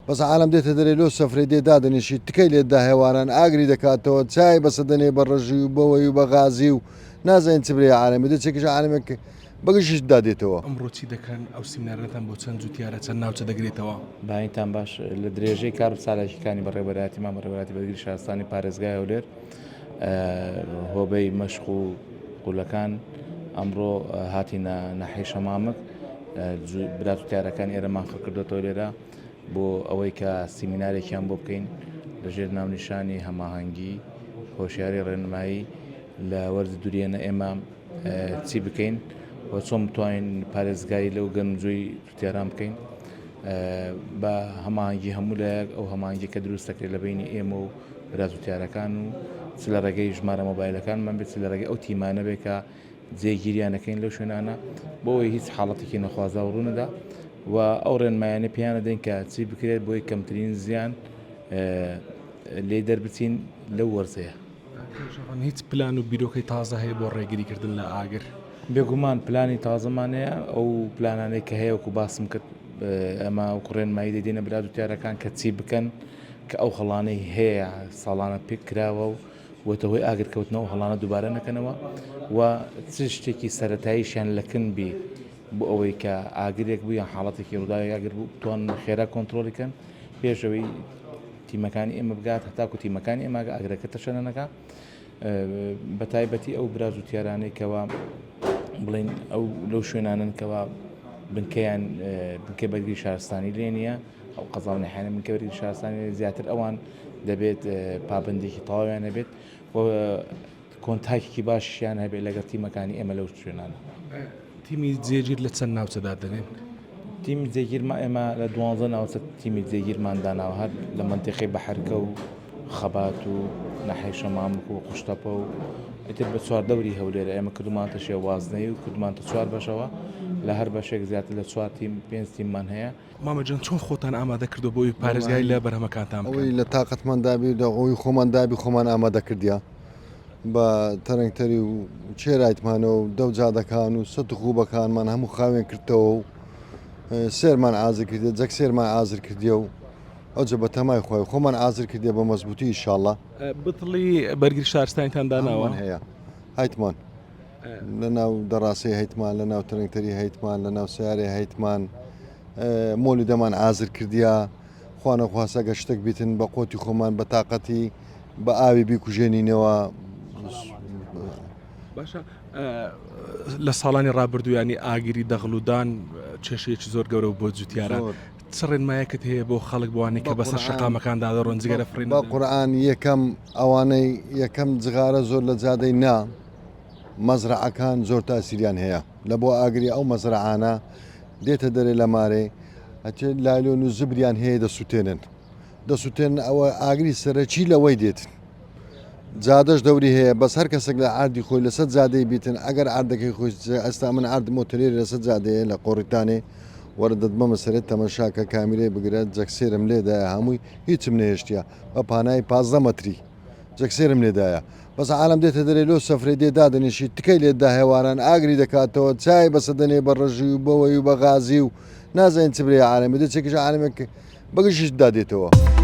بەس عالەم دێتە دەرێ لۆ سەفرەی دێ دادەنیشی تکەی لێت دا هێواران ئاگری دەکاتەوە چای بەسە دەنێ بە ڕەژی و بەوەی و بە غازی و نازانین چ برێ عالەمێ دەچێکیش عالەمێک بەگژیش دا دێتەوە. ئەمڕۆ چی دەکەن؟ ئەو سیمینارانەتان بۆ چەند جوتیارە چەند ناوچە دەگرێتەوە؟ بەینتان باش لە درێژەی کار و چالاکیەکانی بەڕێوەبەرایەتیمان بەڕێوەبەرایەتی بەرگری شارستانی پارێزگای هەولێر هۆبەی مەشق و قولەکان ئەمڕۆ هاتینە ناحیەی شەمامک برا جوتیارەکان ئێرەمان خڕکردۆتەوە لێرە بۆ ئەوەی کە سیمینارێکیان بۆ بکەین لەژێر ناونیشانی هەماهەنگی هۆشیاری ڕێنمایی لە وەرزی دوریێنە ئێمە چی بکەین و چۆن بتوانین پارێزگاری لەو گەنجۆی جوتیاران بکەین بە هەماهەنگی هەموو لایەک ئەو هەماهەنگی کە دروست دەکرێت لە بینی ئێمە و برا جوتیارەکان و چ لە ڕێگەی ژمارە مۆبایلەکانمان بێت چ لە ڕێگەی ئەو تیمانە بێت کە جێگیریان دەکەین لەو شوێنانە بۆ ئەوەی هیچ حاڵەتێکی نەخوازراو ڕوونەدا و ئەو ڕێنمایانە پێیان دەدەین کە چی بکرێت بۆی کەمترین زیان لێ دەربچین لەو وەرزەیە. هیچ پلان و بیرۆکەی تازە هەیە بۆ ڕێگریکردن لە ئاگر؟ بێگومان پلانی تازەمان هەیە، ئەو پلانانەی کە هەیە وەکو باسم کرد ئەمە وەکو ڕێنمایی دەدەینە برا جوتیارەکان کە چی بکەن کە ئەو هەڵانەی هەیە ساڵانە پێک کراوە و بۆتە هۆی ئاگرکەوتنەوە هەڵانە دووبارە نەکەنەوە و چ شتێکی سەتاییشیان لەکن بی بۆ ئەوەی کە ئاگرێک بوو یان حاڵەتێکی ڕووداوێک ئاگر بوو بتوان خێرا کۆنتترۆلی کەن پێشەوەی تیمەکانی ئێمە بگات هەتاکو تیمەکانی ئێمە ئاگرەکە تەشەنە نەکا بە تایبەتی ئەو برا جوتیارانەی کەوا بڵین ئەو لەو شوێنانن کەوا بنکەیان بنکە بەرگری شارستانی لێ نییە ئەو قەزا و ناحیانە بنکە بەرگری شارستانی زیاتر ئەوان دەبێت پابندێکی تەواویان هەبێت و کۆنتاکێکی باشیان هەبێت لەگەڵ تیمەکانی ئێمە لەو شوێنانە. تیمی جێگیر لە چەند ناوچە دادەنێن؟ تیمی جێگیرما ئێمە لە دوانزە ناوچە تیمی جێگیرمان داناوە هەر لە مەنتیقەی بەحرکە و خەبات و ناحیەی شەمامک و قوشتەپە و ئیتر بە چواردەوری هەولێرە ئێمە کردومانتە شێوازنەی و کردمانتە چوار بەشەوە لە هەر بەشێک زیاتر لە چوار تیم پێنج تیممان هەیە. مامە جان چۆن خۆتان ئامادە کردوە بۆ ئەوی پارێزگاری لە بەرهەمەکانتان بکەن؟ ئەوەی لە تاقەتمان دابی و لە ئەوەی خۆمان دابی خۆمان ئامادە کردیە بە تەرەنگتەری و چێرایتمانەوە و دەو جادەکان و سەت و خوبەکانمان هەموو خاوێن کردەوە و سێرمان ئازر کردیە جەک سێرمان ئازر کردیە و ئەوجە بە تەمای خۆی خۆمان ئازر کردیە بە مەزبوتی ئیشاڵڵا. بتڵی بەرگری شارستانیتان داناوە؟ هەموومان هەیە هەیتمان. لە ناو دەڕاسەی هەیتمان لە ناو ترنگتەری هەیتمان لە ناو سیارێ هەیتمان مۆلی دەمان ئازر کردیا خوانە خواسە گە شتێک بیتن بە قۆتی خۆمان بە تااقەتی بە ئاوی بیکوژێنینەوە. باشە لە ساڵانی ڕابردوویانی ئاگری دەغڵودان کێشەیەکی زۆر گەورە بۆ جوتیاران چ ڕێنمایەکت هەیە بۆ خەڵک بۆوانەی کە بەسەر شەقامەکاندا دەڕۆن جگەرە فڕین بە قورئان یەکەم ئەوانەی یەکەم جغارە زۆر لە جادەی نا مەزرەعەکان زۆر تاسیریان هەیە لە بۆ ئاگری ئەو مەزرەعانە دێتە دەرێ لە مارێ ئەچێت لایلۆن و زبریان هەیە دەسووتێنن دەسووتێن ئەوە ئاگری سەرەکی لەوەی دێت جادەش دەوری هەیە بەس هەر کەسێک لە عردی خۆی لەسەر جادەی بیتن ئەگەر عردەکەی خۆی ئەستا من عردم مۆتەلێری لەسەر جادەیە لە قۆڕیتانێ وەرە دەتبەمە سەرێت تەمەشاکە کامیرەی بگرە جەکسێرم لێدایە هەمووی هیچم نەهێشتە بە پانایی 15 مەتری جەکسێرم لێدایە بەس عالەم دێتە دەرێ لۆ سەفرەی دێ دادەنیشی تکەی لێت دا هێواران ئاگری دەکاتەوە چای بەسە دەنێ بە ڕەژی و بەوەی و بە غازی و نازانین چ برێ عالەمێ دەچێکیش عالەمێک بەگژیش دا دێتەوە.